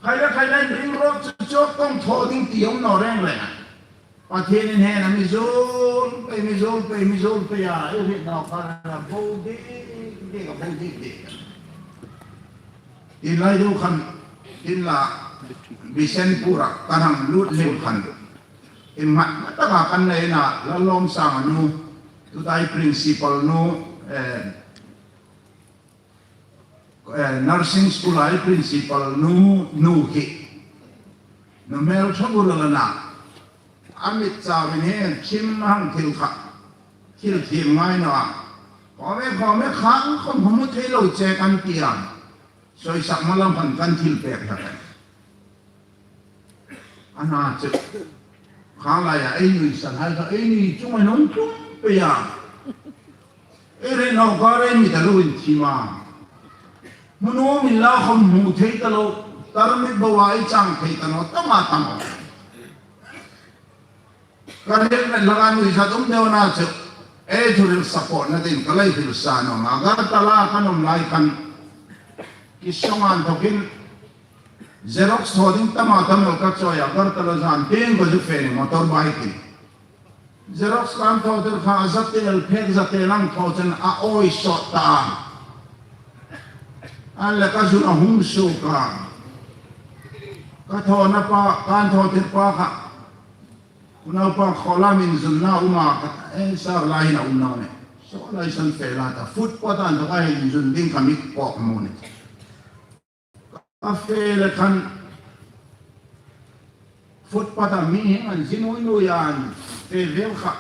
Khai la khai la ring ro chu chu kong thaw ding ti um naw reng reng a. Pathienin hei a mi zuol pei, mi zuol pei, mi zuol pei a, ei hriet naw kha a bo dik dik a, bo dik dik. Tin lai deu khan, tin la, Bishnupur-a kan hang lut lem khan. Innghat taka kan nei na, Lallawmsanga nu, tuta ei principal nu, eh, eh, nursing school-a ei principal nu, nu hi. Nu hmel ṭha bur a la na. A mit chauin hin thim hang thil kha. Thil thim ngai naw a. Khawm e, khawm e, khang khawm hmu thei lo che kan ti a. Sawisak hma lam khan kan thil pek hlak a. A na chu. Kha laia ei nuisan hai kha ei ni chunga hung tlung pei a. Ei hriet naw kha ei mit a lo inthim a. Hmu nuom inla khawm hmu thei ta lo. Tarmit boa ei chang thei ta naw, tama tama. Ka hriet met laka nuisat um deu a na chu. Ei thuhril support-na dingin ka lo hril sa naw a. Agartala kan um lai khan. Kisong an thokin. Xerox thaw ding tama tam el ka chawi a, Agartala zan tieng ka zu fe ni motorbike-in. Xerox kan thaw tir kha a za tel, phek za tel ang thaw chen a awi sawt ta. An le ka zun a hung suok a. Ka thawna pa, kan thaw tir pa kha. Unaupa khawlam inzunna um a, ka, eh, sar lai hin a um naw ni. Saw lai san fe la ta, footpath-a inthawka inzun ding ka mi pawk mo ni. A fe le khan footpath-a mi hieng an zin ui nui an fe vel kha.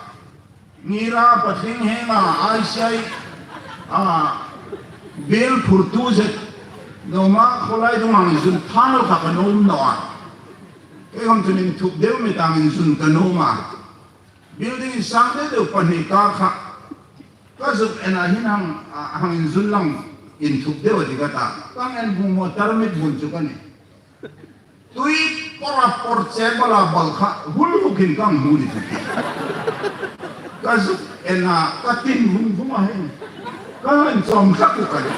Ngira patling henga I C I a bill phurtu zet. Noma khawlai dung hang inzun than lo kha ka nuom naw a. Kei khom chun inthuk deu mi tang inzun ka nuom a. Building insang deu deu pahni kar kha. Ka zuk en a hin hang, a, hang inzun lang inthuk deu a ti ka ta. Kan en bung mo tarmit bun chu ka ni. Tui por a por che bala bal kha hul hukin kan hmu ni chu ti. Ka zuk en a ka tin vung vung a hin. Ka inchawm tla kuk a ni.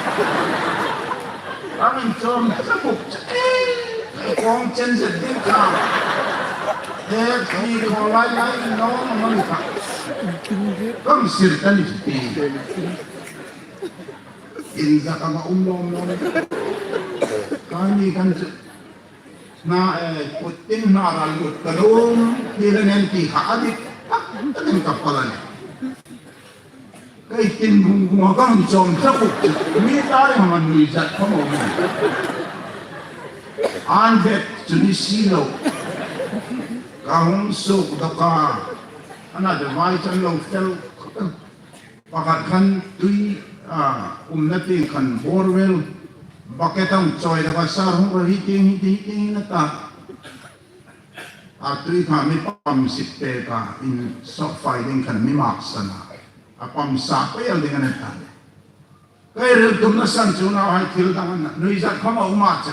Ka inchawm tla kuk chu, eh, kawng chen zet ding kha. Eh, khi khawlai lai in naw naw ni kha. Kan sir ta ni chu ti. Inza ka ma um lawm lawm. Ka ni kan chu. Na, eh, kut tin hna ral lut ka lum, ti le nen ti kha a dik, tak, tak in ka pal a ni. Kei tin bung bung a kan chawm tla kuk, mi ta ri hama nui zat kha mo ni. An vet chu ni si lo. Ka hung suk dawk a, ana de vai chan lo fel. Pakhat khan tui, a, umna tieng khan borewell bucket ang chawi laka sar hung ra hi tieng, hi tieng, hi tieng na ta. A tui kha mi pam sip pek a, in sawk fai ding khan mi maksan a. A pam sa pei el ding a ni ta. Ka hril tumna san chu nauhai thil dang a na, nuizat khawm a um a chu.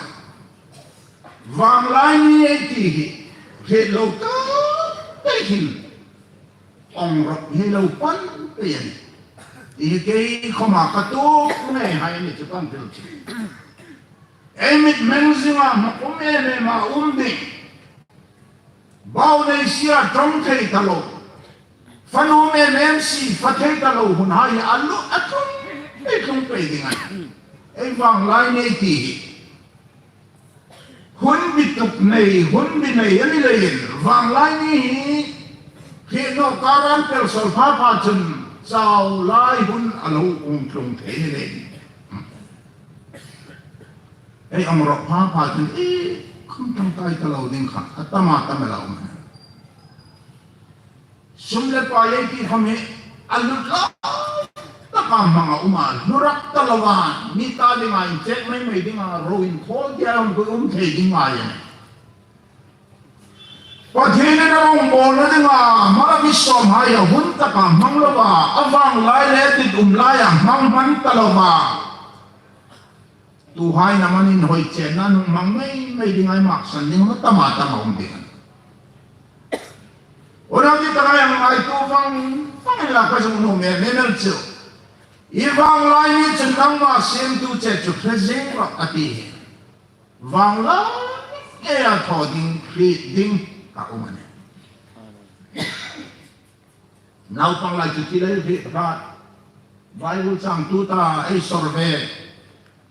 Vanglai ni ei ti hi, hriet lo ka pei hin. Awng rawp hi lo pan pei a nih. Ti hi kei khawma ka tuok ngei hai ni chu kan hril chu. Ei mit meng zinga hma um em em a um ding. Bau nei sia ṭawng thei ta lo. Fanu em em si fa thei ta lo hun hai a lu a tlung, ei tlung pei ding a nih. Ei vanglai ni ei ti hi. Hun bituk nei, hun bi nei a ni leiin, vanglai ni hi, hi naw karan pel sol pha pha chun, chau lai hun a lo um tlung thei ni leiin. Ei awng rawp pha pha chun, ei, khum tlung kai ta lo ding kha, a tam a tam a la um. Sum le pai ei ti khawm hi a lut lo taka hmang a um a, hlu rak ta lo a, mi ta dinga inchek mei mei dinga, ro inkhawl tia um, um thei ding ngai a nih. Pathienin a rawngbawlna dinga, mara mi sawmhai a hun taka hmang lo a, a vanglai le dit um lai a hmang hman ta lo a. Tuhai na manin hoi chenna nung hmang mei mei ding ei maksan ding a tam a tam a um ding. Ora mi ta ngai ang ai tu vang, vang la ka zung nu me me mel chu. I vanglai ni chun nangma siemtu che chu hre zing rawh a ti hi. Vanglai e a thaw ding, hriet ding a um a nih. Naupang lai chu ti lai ri ka Bible chang tu ta ei sor ve.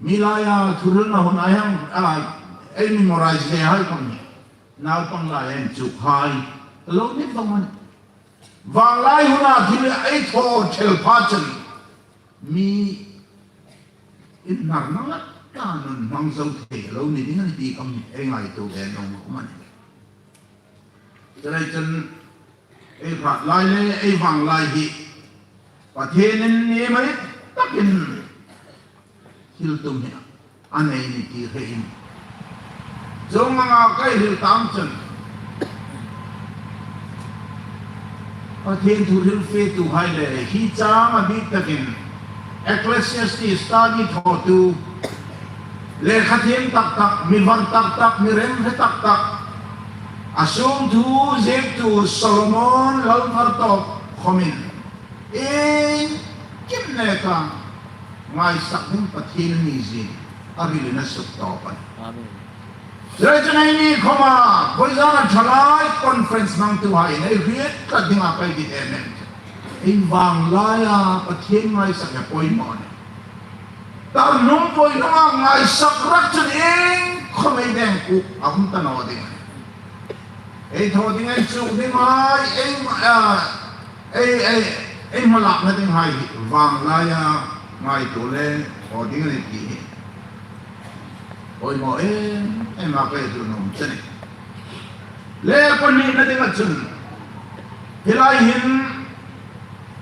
Mi laia thuhrilna hun ai hang, a, ei memorize ve hai khawm ni. Naupang lai en chu hai. Lo ni vang man. Vanglai huna thil ei thaw thel pha chun. Mi inhnar nang a ta nun hmang zo thei lo ni ding a ni ti khawm ei ngaituo ve nuom a um a nih. Chuleiin chun ei hrat lai le ei vanglai hi Pathienin ni mai takin thil tum hi a nei ni ti hre in. Chuong anga ka hril tam chun Pathien thu hril fetuhai le hi chang a bik takin Ecclesiastes study thawtu, lekha thiem tak tak, mi var tak tak, mi remhre tak tak, a sung thu ziektu Solomon Lalvartawp khawmin iengkim neka ngaisak ding Pathien a ni zie a hrilin a suk tawp a nih. Amen. Chuleiin chun eini khawma, vawizana ṭhalai conference hmangtuhai ei hriet tlat dinga pei dit em em. Ei vanglaia Pathien ngaisak hi a poimaw a nih. Tar hnung poi hnunga ngaisak rak chun iengkhawm ei deng kuk a hung ta naw ding. Ei thaw ding, ei chuk ding hai, ei, a, ei, ei, ei hmalakna ding hai hi vanglaia ngaituo le thaw ding a nih ti hi. Poimaw em em a ka hril nuom chu a nih. Le pahnina dinga chun, hi lai hin,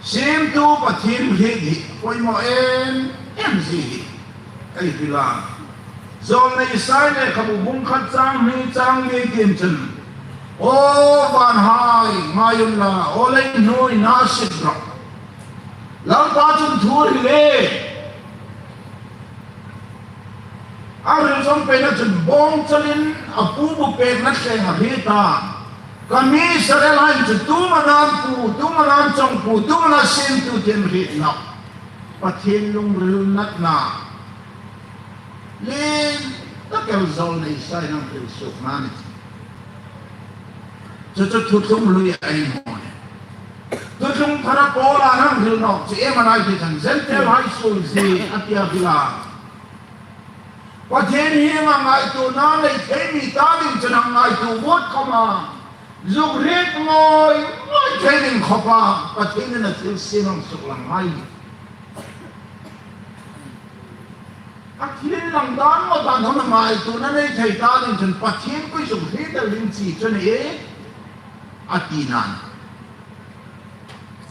Siemtu Pathien hriet hi poimaw em em zie hi ei hril a. Zawlnei Isai lekhabu bung khat chang hni chang li tieng chun, aw vanhai, ngai unla, aw leihnuoi, na sit rawh. Lalpa chun thu a hril e. A hril zawm peina chun bawngchalin a pu bu pekna thleng a hriet a. Ka mi Israelhai chu tu am an pu, tu am an chawngpu, tu am an siemtu ti an hriet nawh. Pathien lungril natna. Lien tak el zawlnei Isai'n a hril suokna a nih. Chu chu thuthlung hlui a ni maw. Thuthlung thara Paula'n a hril nawk chu iem a ni ti khan Gentile hai suol zie a ti a hril a. Pathien hi a ngaituona nei thei mi ta ding chun a ngaituo vawt khawma, zuk hriet ngawi ngawi thei ding khawpa Pathienin a thil siem a suklang hai. A thil inlang dan maw dan hawng a ngaituona nei thei ta ding chun Pathien kuoma zuk hriet el ding chi chu a nih a tina.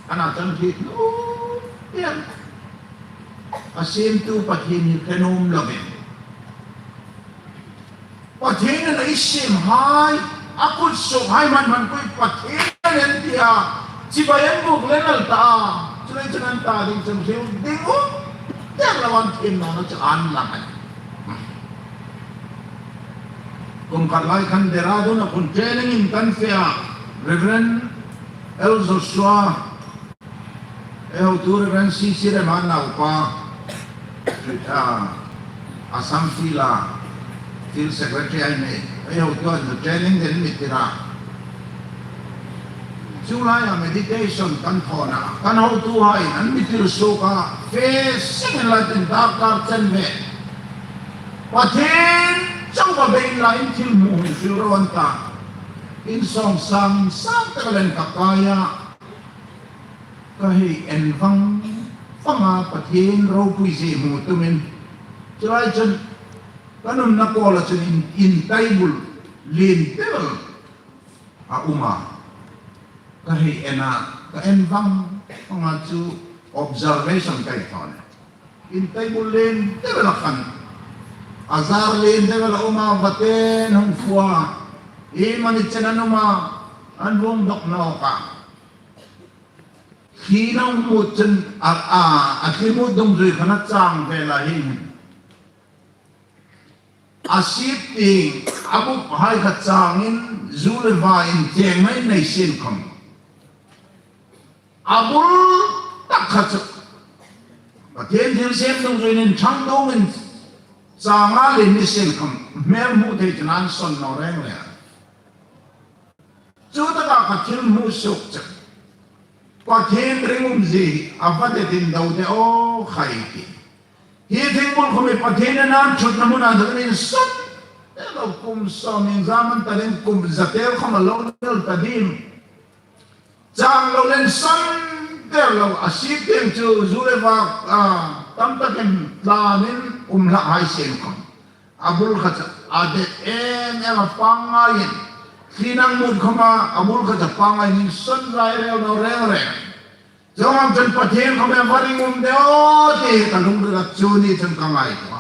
Ana chang hriet nuom em. A siemtu Pathien hi hre nuom lovin, Pathienin a siemhai A kut suok hai hman hman kha Pathien a nih ti a, chibai an buk le nal ta. Chuleiin chun an ta ding chun hriet ding u. Tiang lo an thiem naw chu an lang a nih. Kum khat lai khan Dehradun-a khun training-in kan fe a, Reverend L Joshua, ei hotu Reverend C C Rema naupa, ah, Assam Field-a Field Secretary a nih. Ei hotu an training dingin mi tir a. Chu laia meditation kan thawn a, kan hotuhai an mi tir suok a, fe seng inla tin darkar chen ve. Pathien chauh ka bei inla in thil hmu hung hril ro an ta. In sawngsang sang tak lem ka kai a. Ka hei en vang vang a, Pathien ropuizie hmu tumin. Chu lai chun kan umna kawla chun in, in table lien deu a um a. Ka hei en a, ka en vang vang a, chu observation ka hei thawn a. In table lien deu a khan. A zar lien deu a um a, vaten hung fua. Iemani chen an um a, an vuong dawk nawk a. Khi nang mut chun a, a, a thli mut dungzui khan a chang vel a hin. A sip tieng, a bup hai kha changin, zu le va incheng mai nei sien khom. A bul tak kha chu. Pathien thilsiem dungzuiin thang dongin changa lien ni sien khom. Hmel hmu thei chun an sawn naw reng le. Chu taka ka thil hmu suok chu. Pathien ringumzie a va det in do de aw khai ti. Hi thing bul khom hi Pathienin an thutna hmuna dingin sawn. Te lo kum sawm in zaman ta ding kum za tel khom a lo nel ta dim. Chang lo len sawn te lo a sip tieng chu zu le va, a, tam takin tlanin um hlak hai sien khom. A bul kha chu a det em em a pangngaiin. Khi nang mut khom a, a bul kha chu pangngaiin sawn zai reu naw reng reng. Chuong ang chun Pathien khom a va ringum de aw ti ka lungrila chu ni chun ka ngaituo.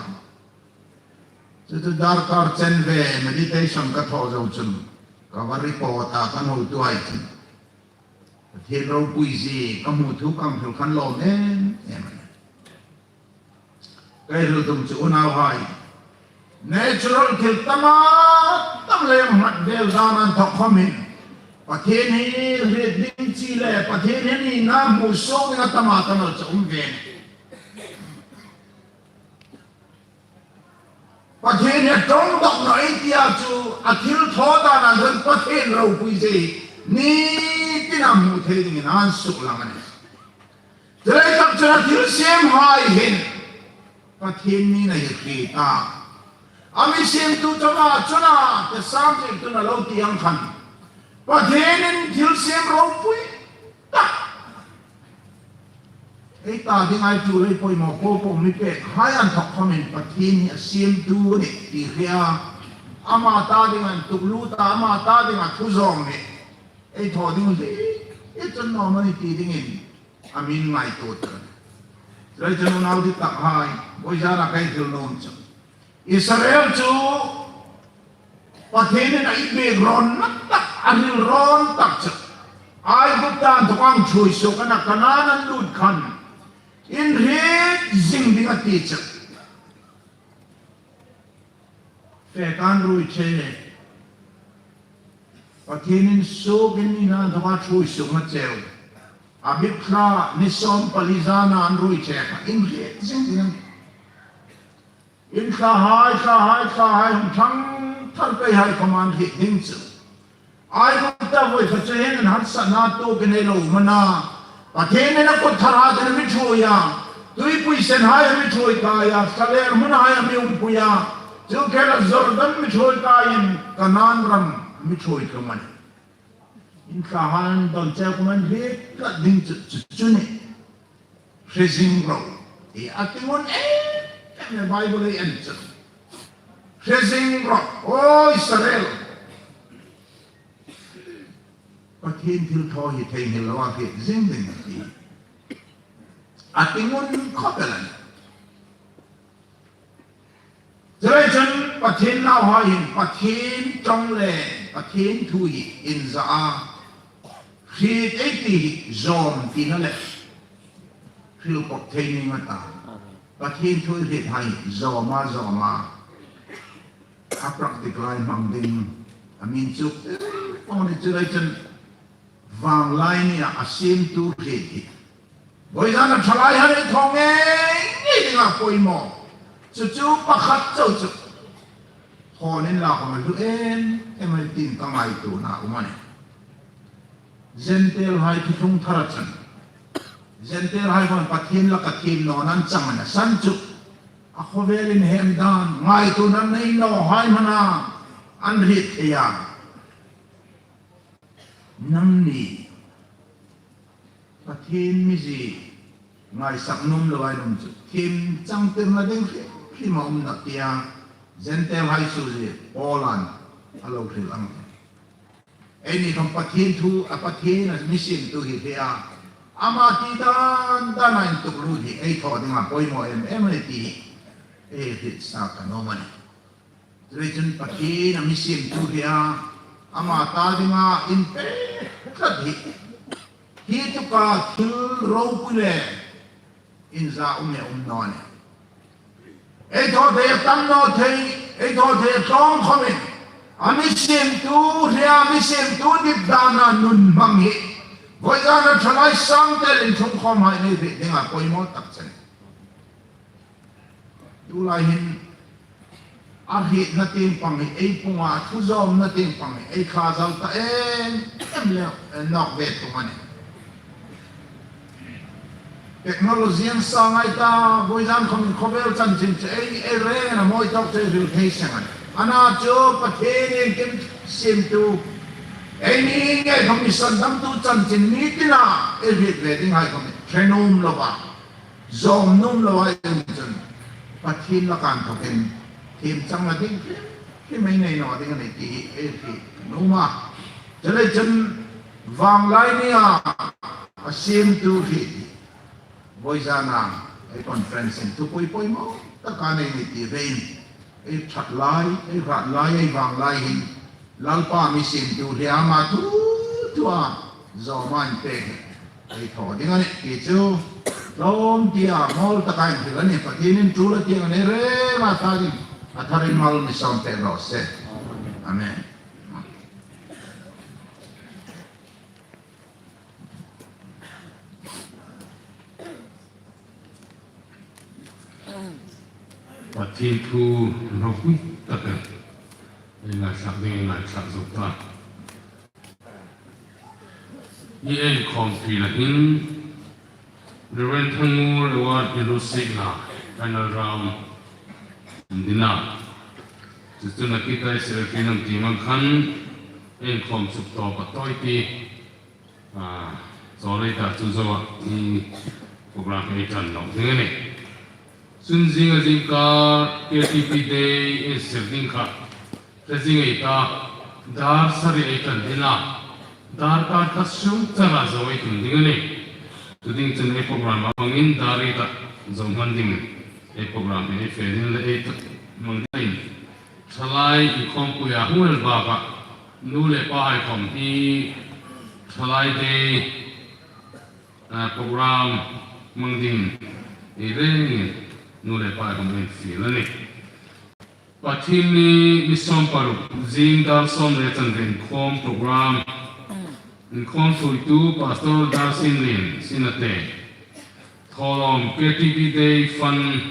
Chu chu darkar chen ve meditation ka thaw zo chun ka va report a kan hotuhai chun. Pathien ropuizie ka hmu thu ka hmu khan lawm em em. Ka hril tum chu unauhai. Natural thil tam a tam le mat vel dan an thawk khomin. Pathien hi hriet ding chi le Pathien hi ni na hmu suok ding a tam a tam lo chu um ve. Pathien hi ṭawng dawk naw ei ti a chu a thil thaw dan an ran Pathien ropuizie ni tina hmu thei dingin an suklang a nih. Chuleiin tak chun a thilsiemhai hin Pathien nina hi hriet a. A mi siemtu chauh chun a, te Sam siemtun a lo ti ang khan. Pathienin thilsiem ropui tak. Ei ta ding ei tu lei poimaw po po mi pek hai an thawk khomin Pathien hi a siemtu a nih ti hre a. Ama ta ding an tuklut a, ama ta ding a thu zawng nih. Ei thaw ding hi, ei chun naw mani ti dingin. A min ngaituo ta. Chuleiin chun unau dit tak hai, vawi zana ka hril nuom chu. Israel chu Pathienin a inbiek rawn tak, a hril rawn tak chu. Aigupta inthawka an ṭhuoi suok a na, Kanaan an lut khan. Inhriet zing ding a ti chu. Fe kan ruoi che. Pathienin suok in ni na inthawka ṭhuoi suok a cheu. Abib thla ni sawm pali zana an ruoi che kha inhriet zing ding. In thlahai, thlahai, thlahai hung thang thar pei hai khom an hriet ding chu. Aigupta vawi khat chu hin an harsatna tuok in ei lo um a na. Pathienin a kut thar hai a mi ṭhuoi a. Tuipui sen hai a mi ṭhuoi kai a. Thlalêr hmun hai a mi umpui a. Chu khela Jordan mi ṭhuoi kaiin Kanaan ram mi ṭhuoi tlung a nih. In thlahai an don cheu khom an hriet tlat ding chu, chu, chu nih. Hre zing ro. Ti a ti ngun em em le Bible ei en chu. Hre zing ro. O Israel. Pathien thilthaw hi theinghil loa hriet zing ding ti. A ti ngun khawp el a nih. Chuleiin chun Pathien nauhai hin Pathien ṭawng le Pathien thu hi inza a, hriet ei ti hi zawm tina le hril pawp thei ning a ta. Pathien thu hriethai zawma zawma a practical-a hmang ding a min chuk pawng ni. Chuleiin chun vanglai nia a siemtu hriet hi vawizana ṭhalaihai ei thaw ngei ngei dinga poimaw. Chu chu pakhat chau chu thaw ning la khawm a hlu em em ei tiin ka ngaituona um a nih. Gentile-hai thuthlung thara chun, Gentile-hai khawm Pathien laka thiem naw nan chang a na san chu, a khawvel inhem dan ngaituona nei nawhai hmana an hriet thei a. Nangni Pathien mizie ngaisak nuom lo ei nuom chu thiem changtirna ding hrim hrim a um nawh tia Gentile-hai suzie Paula'n a lo hril ang. Eini khawm Pathien thu, a Pathien a mi siemtu hi hre a, ama ti dan dana intuklut hi ei thaw dinga poimaw em em a nih ti hi ei hriet sa ka nuom a nih. Chuleiin chun Pathien a mi siemtu hre a, ama ta dinga inpe tlat hi, hi tuka thil ropui le inza um e um naw ni. Ei thaw thei a tam naw thei, ei thaw thei a tlawm khawmin a mi siemtu hre a, mi siemtu dit dana nun hmang hi vawizana ṭhalai sangtel inṭhung khawmhai nei hriet dinga poimaw tak chen. Tulai hin a hrietna tieng pang hi ei pung a, a thu zawmna tieng pang hi ei khazal ta em em le nawk ve tum a nih. Technology an sang ei ta, vawizan khawmin khawvel chanchin chu ei, ei rengin a mawi tawk chu ei hril thei seng a nih. Ana chu Pathien iengkim siemtu, eini ngei khawm mi sandamtu chanchin mi tina ei hriet ve dinghai khawm hi hre nuom lo a, zawm nuom lo a, ei chun Pathien laka inthokin thiem changna ding hrim hrim ei nei naw ding a nih ti hi ei hriet nuom a. Chuleiin chun vanglai nia a siemtu hriet hi vawizana ei conference-in thupui poimaw taka nei ni ti reiin, ei ṭhat lai, ei hrat lai, ei vanglai hin Lalpa mi siemtu hre a, ama thu thua zawma inpek hi ei thaw ding a nih ti chu tlawm tia mawl taka inhril a nih. Pathienin tul a tieng a nei renga ta ding a tharin mal mi sawm pek raw se. Amen. Pathien thu ropui taka ei ngaithlak ding, ei ngaithlak zo ta. Ei inkhawmpuina hin Reverend Thangngur Award inhrusikna final round ding a, chu chu nakitai secretary nam ti mang khan ei inkhawm suk tawp a tawi ti. A, sorry ta chu zoa, i program hi ei ṭan nawk ding a nih. Chun zinga zingkar K T P Day ei sir ding kha hre zing ei ta, dar sari ei ṭan ding a, darkar khat sung changa zo ei tum ding a nih. Chu ding chun ei program a hmangin dar ei ta zo hman ding, ei program hi ei fe ding le ei ta hmang ding. Ṭhalai inkhawmpuia hung el bakah nu le pahai khawm hi Ṭhalai Day, a, program hmang dingin ei rengin nu le pahai khawm ei fiel a nih. Pathienni ni sawm paruk zing dar sawm le chanve inkhawm program, inkhawm thuoitu Pastor Darsinlien Sinate, thawlawm K T P Day Fund,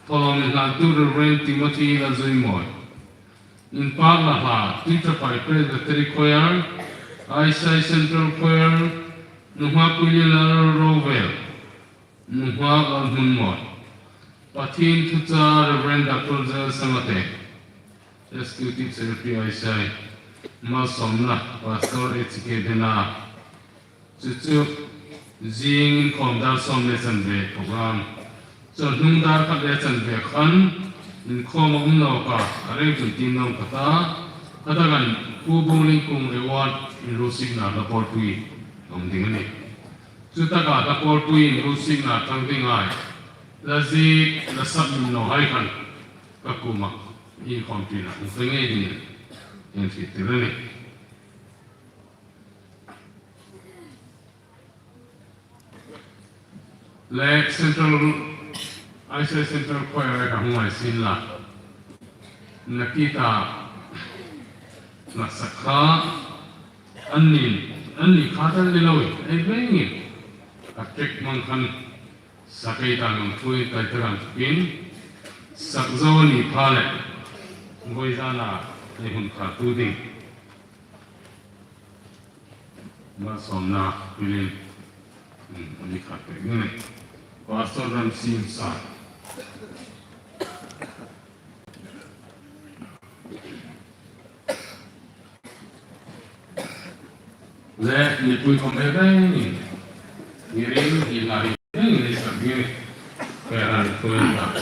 thawlawm inhlantu Reverend Timothy Lalzuimawi, inpakna hla Tuiṭapai Presbytery Choir, Aisai Central Choir, nunghak Puilila Rovel, nunghak Lalhmunmawi, Pathien thuchah Reverend Doctor Zel Sangate, Executive Secretary Aisai, malsawmna Pastor H K Dena, chu chu zing inkhawm dar sawm le chanve program. Chun hnung dar khat le chanve khan inkhawm a um nawk a, a reng chun ti nuom ka ta. Khata khan Pu Bunglingkung Award inhrusikna hla pawlpui a um ding a nih. Chutaka hla pawlpui inhrusikna ṭhang dinghai, la ziek, la sap nuom nawhai khan ka kuoma i khawm tina hung fe ngei dingin inhriettir a nih. Le Central, Aizawl Central Choir ka hung ai sin la. Nakie ta, na sakha, anni, anni kha tal ni lo, ei vengin. A tek mang khan, sak ei ta nung thui kai ta ram tukin, sak zo ni pha le, voi zana, ei hun kha tu ding. Malsawmna pilin, hmm, ani khat pek ni. Pastor Ramsing Sir. Le, ni pui kom e veng ni. Ni ring, ni la ring, ni sa ni. Kaya ran ko ta.